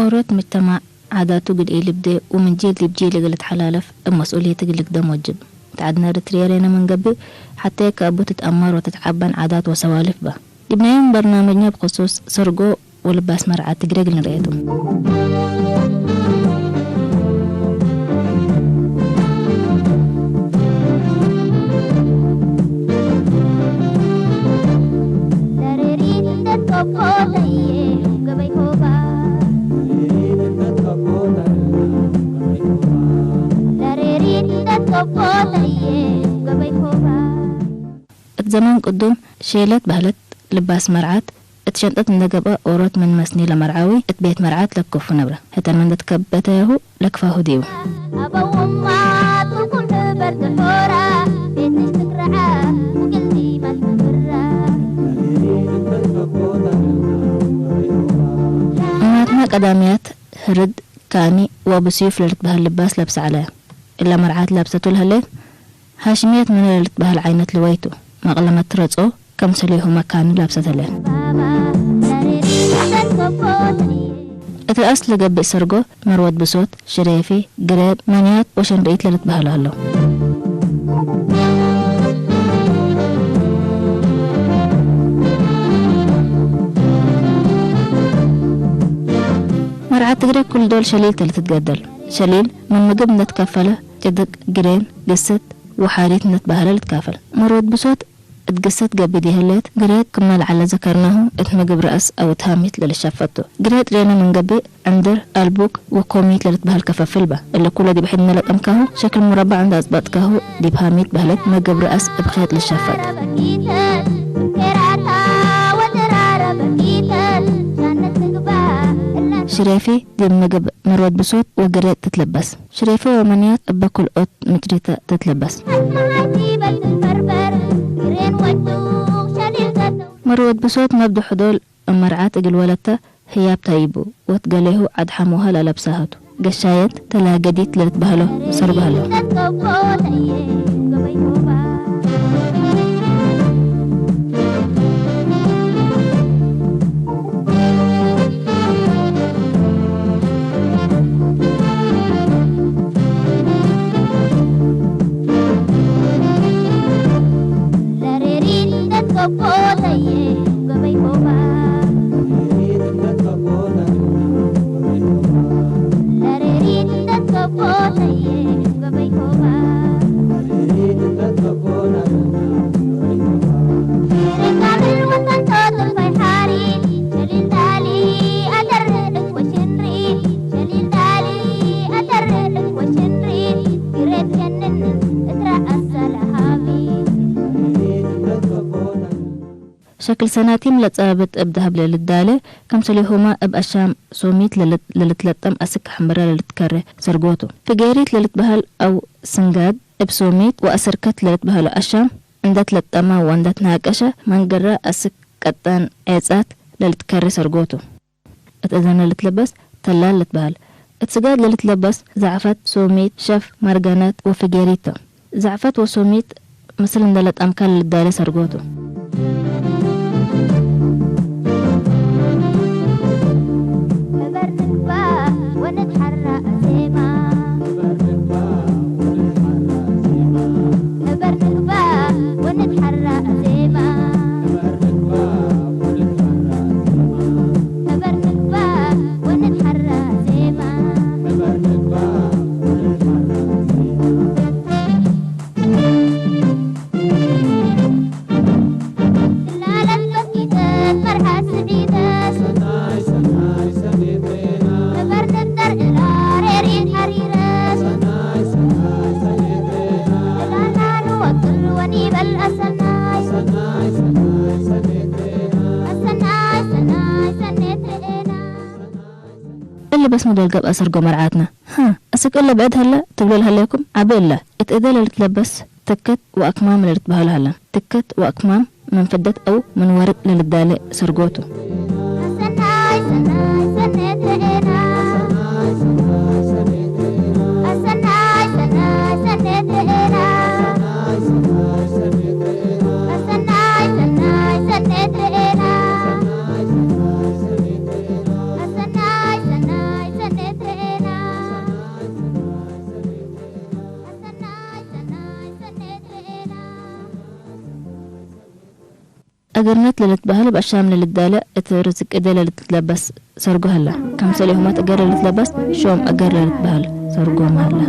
ኦሮት ምጅተማዕ ዓዳቱ ግድኤ ልብዴ ወምን ጄል ዲብ ጄል እግል ልትሓላለፍ እብ መስኡልየት እግል ልግደም ወጅብ። እት ዐድነ እርትርየ ሬነ ምን ገብእ፣ ሐቴ ከአቡ ትትአመር ወትትዓበን ዓዳት ወሰዋልፍ በ። ዲብ ናይ ዮም በርናምጅነ ብክሱስ ሰርጎ ወልባስ መርዓት ትግሬ እግል ንርኤቱ። እት ዘመን ቅዱም ሼለት በህለት ልባስ መርዓት እት ሸንጠት እንደ ገብአ ኦሮት ምን መስኒ ለመርዓዊ እት ቤት መርዓት ለክፉ ነብረ። ህተን መንደት ከበተያሁ ለክፋሁ ዲቡ። እማትና ቀዳምያት ህርድ፣ ካኒ ወብስዩፍ ለልትበህል ልባስ ለብሰ ዐለያ። እለ መርዓት ለብሰቱ ለህሌት ሃሽምየት ምነ ለልትበህል ዓይነት ልወይቱ፣ መቅለመት ረጾ ከምሰሌሁ መካኑ ላብሰተለ። እት ረአስ ለገብእ ሰርጎ መርወት ብሶት፣ ሽሬፊ፣ ግሬብ፣ መንያት ወሸንርኢት ለልትበህሉ ሀለው። መርዓት ትግሬ ኩል ዶል ሸሊል ተልትትገደል። ሸሊል ምን ምግብ እንደትከፈለ ጭድቅ፣ ግሬን፣ ግስት ወሓሪት እንደትበህለ ልትካፈል። መርወት ብሶት እት ግሰት ገብእ ዲሀሌት፣ ግሬት ክመ ለዐለ ዘከርናሁ እት ምግብ ረአስ አው እት ሃሚት ለልሸፈቱ። ግሬት ሬነ ምን ገብእ፣ ዕንድር፣ አልቡክ ወኮሚት ለልትበህል ከፈፍል በ። እለ ኩለ ዲብ ሕድነ ለጠምካሁ ሸክል ሙረባዕ እንደ አጽበጥካሁ ዲብ ሃሚት በህለት ምግብ ረአስ እብ ኼጥ ልሸፈጥ። ሽሬፊ ዲብ ምግብ መርወት ብሶት ወግሬጥ ትትለበስ። ሽሬፈ ወመንያት እበ ክልኦት ምጭሪተ ትትለበስ። መርወት ብሶት መብድሑ ዶል እብ መርዓት እግል ወለተ ህያብ ታይቡ ወትገሌሁ ዐድ ሐሙሀ ለለብሳሀቱ። ገሻየት ተላገዲት ለልትበህሎ ሰርጎ ሀለው። ሸክል ሰናቲም ለጸባብጥ እብ ደሀብ ለልዳለ፣ ከምሰሌሆመ እብ አሻም ሶሚት ለልት-፣ ለልትለጠም አስክ ሕምብረ ለልትከሬ ሰርጎቱ። ፍጌሪት ለልትበህል አው ስንጋግ እብ ሶሚት ወአስርከት ለልትበህሎ አሻም እንደ ትለጠመ ወእንደ ትናቀሸ መንገረ አስክ ቀጠን ዔጻት ለልትከሬ ሰርጎቱ። እት እዘነ ልትለበስ ተላል ልትበህል። እት ስጋድ ለልትለበስ ዘዕፈት፣ ሶሚት፣ ሸፍ፣ መርገነት ወፍጌሪት ቶም። ዘዕፈት ወሶሚት ምስል እንደ ለጠምካ ለልዳሌ ሰርጎቱ። እሊ በስ ሙደል ገብአ ሰርጎ መርዓትና። ሀ፣ እስክ እለ ብዕድ ሀለ ትብሎ ለሀሌኩም? ዐቢ እለ። እት እደ ለልትለበስ ትከት ወአክማም ለልትበህሎ ሀለ። ትከት ወአክማም ምን ፍደት አው ምን ወርቅ ለልዳሌ ሰርጎቱ። እግርነት ለልትበሃል ብኣሻም ለልትዳለ እት ርዝቅ እደ ለልትለበስ ሰርጎ ሀላ። ከምሰል የሆማት እገር ለልትለበስ ሾም እገር ለልትበሃል ሰርጎ መሀላ።